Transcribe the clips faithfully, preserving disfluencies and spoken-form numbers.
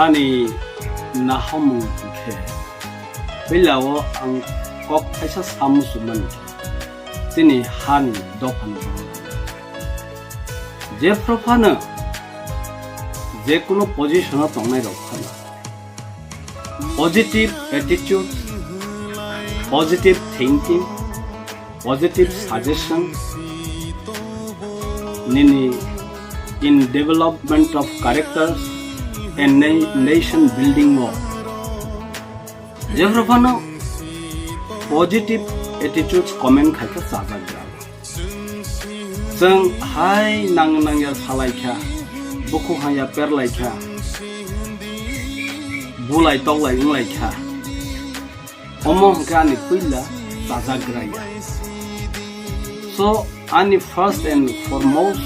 Ani nahamung khe puila o ang kok kaisa samu sumani khe chini hani dophani borok. Jephru phano jekunu position o tongnai rok phano positive attitude, positive thinking, positive suggestion nini in development of characters and na- nation building o jephru phano positive attitudes comment khaikha chajak jao. Chwng hai nang nangya salaikha, bukhuk haya perlaikha, bulai toklai wnglaikha. Omo hwnkhe ani puila chajagraya. So, ani first and foremost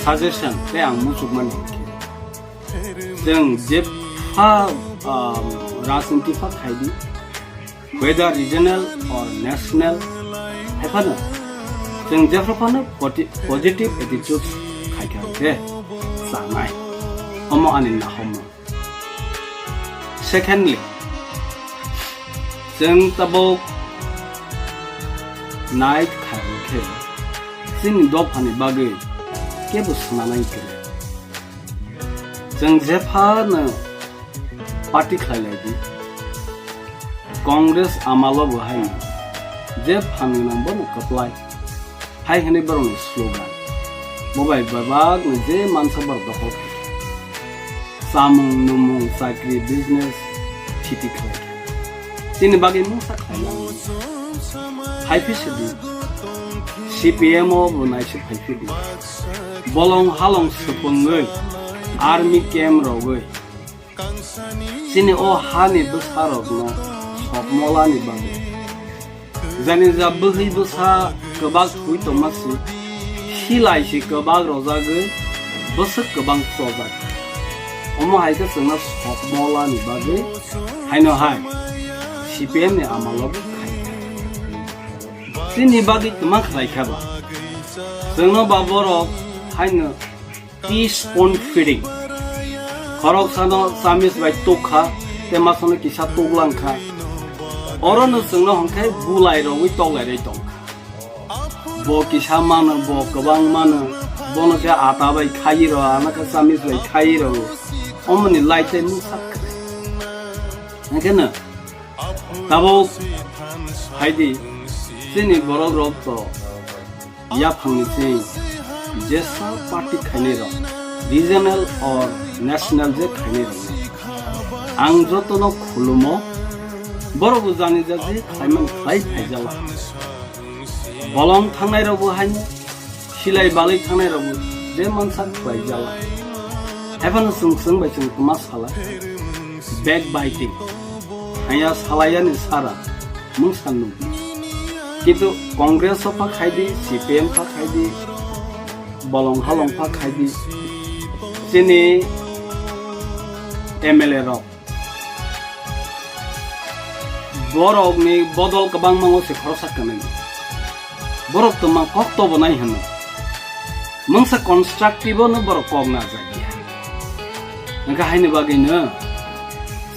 suggestion tei ang muchukmani hwnkhe, chwng jepha, um, rajniti pha khaidi, whether regional or national, hai phano chwng jephru phano poti- positive attitude khaikha hwnkhe chanai. Omo ani nahomo. Secondly, chwng tabuk nai khaikhe chini dophani bagwi kebo swnanai kwrwi. Chwng jephano party khlai lai di. Congress amalo bo hai je phan gwnang bono kwplai hai hwnwi borokni slogan. Bo bai bebakno je mansa borok dokhol kha. Chamung, numung, chakri, business, khiti khlai kha. Chini bagwi mungsa khlai nang. Hai phi sidi. C P M o bo naisik hai phi di. Bolong halong swpwngwi army camp rogwi chini o hani bwsarokno sokmolani bagwi. Jani ja bwhwi bwsa kwbak thwi tongma si, silai si kwbak rojagwi bwswk kwbang chojak. Omo hai khe chwngno sokmolani bagwi haino hai C P M ni amalo khai. Chini bagwi twma khlai kha ba. Chwngno ba borok haino teaspoon feeding. Khorok sano chamis bai tuk kha, tei masano kisa tuk lang kha. Orono chwngno hwnkhe bulai rogwi toklai rwi tong kha. Bo kisa mano, bo kwbang mano, bono khe ata bai khaiwi rw, ano khe chamis bai khaiwi rw. Omoni lai tei mungsa kha. Hwnkhe no tabuk hai di, chini borok rok to yaphangni chwng jesa party khainai rok, regional or national je khainai rok, ang jotono khulumo, borok bo jani jaji khlaiman khlai phaijala. Bolong thangnai rok bo haino silai balwi thangnai rok bo je mansa khlaijala. Haiphano chwng chwng bai chwng kwma salai. Backbiting. Haya salaiyani sara mungsa nung. Kintu Congress o pha khaidi, C P M pha khaidi, bolong halong pha khaidi. Chini M L A rok. Borokni bodol kwbangma o se khoroksa kwnwi. Borok twma kok tobonai hwno. Mungsa constructive no borok kok najakya. Wngkha haini bagwino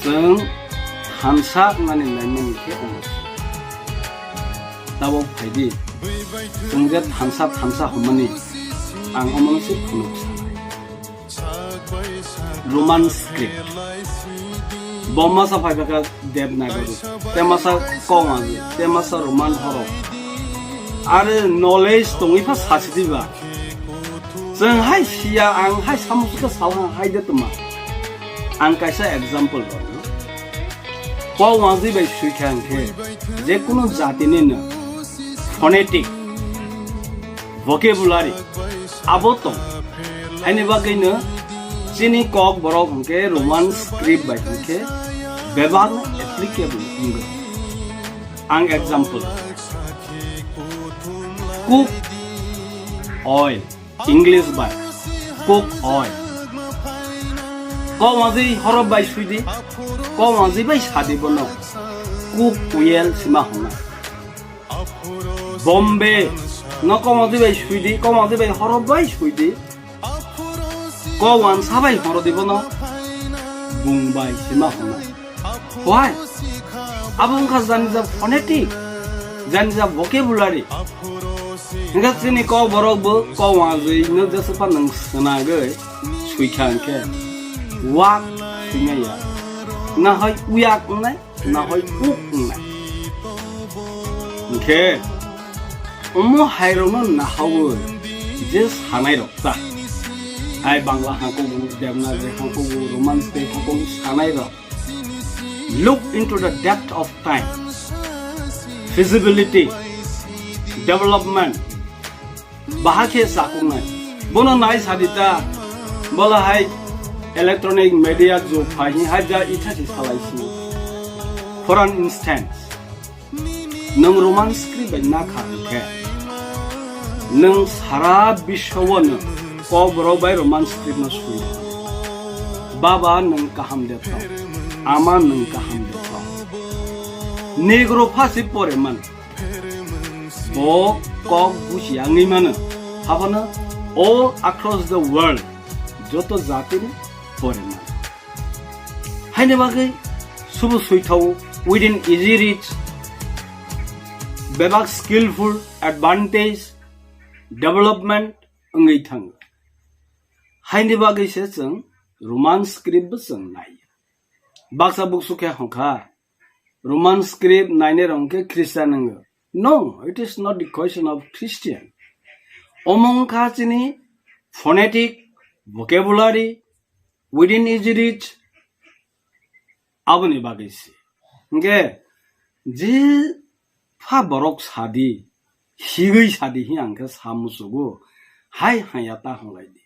chwng thansa wngnani naimani khe omo se. Tabuk phaidi, chwng je thansa thansa hwnmani ang omono se phunuk sanai. Roman script. Bo masa phai kha Devanagari, te masa Kowangi, te masa Roman horok. Are knowledge tongwi pha sasi diba. Chwng hai siya, ang hai samusu khe sal hai de tuma. Ang kaisa example rwno. Kowangi bai sui kha ang khe je kunu jati ni no phonetic vocabulary abo tong. Haini bagwi no chini kok borok hwnkhe Roman script bai hwnkhe bebak no applicable wngwi. Ang example, cook oil, English bai cook oil. Kowangi horok bai sui di, Kowangi bai sadi bono cook oil sima hwnna. Bombay no Kowangi bai sui di, Kowangi bai horok bai sui di. Kowan sabai horo di bono. bung bai sima hwnai. Why? Abo wngkha janija phonetic, janija vocabulary. Hingkha chini kok borok bo kok wajwi no jesa pha nwng swnagwi swikha hwnkhe wak swinai ya. Na hoi uyak wngnai, na hoi uk wngnai. Hingkhe omo hairokno nahawi je sanairok ta. Hai Bangla hangkogo, Devanagari hangkogo, Roman script hangkogo sanairok. Look into the depth of time, feasibility, development. Bahai khe chakuknai. Bono nai sadi ta. Bola hai electronic media jug phai hi hai ja itha si salai si. For an instance, nwng Roman script bai nakha hwnkhe, nwng sara biswano kok borok bai Roman script no swi. Baba nwng kaham de tong, ama nwng kaham de tong. Negro phasi pore man. Bo kok buji wngwi mano. Haphano all across the world joto jatini pore mano. Haini bagwi subu swithao within easy reach, bebak skillful advantage, development wngwi thango. Haini bagwi se chwng Roman script bo chwng nai. Baksa buksu khe hwnkha, Roman script nainai rok khe Christian wngo. No, it is not the question of Christian. Omo wngkha chini phonetic, vocabulary, within easy reach, aboni bagwi se. Hingkhe je pha borok sadi, higwi sadi hi ang khe sa musugo, hai hanya ta hwnlai di.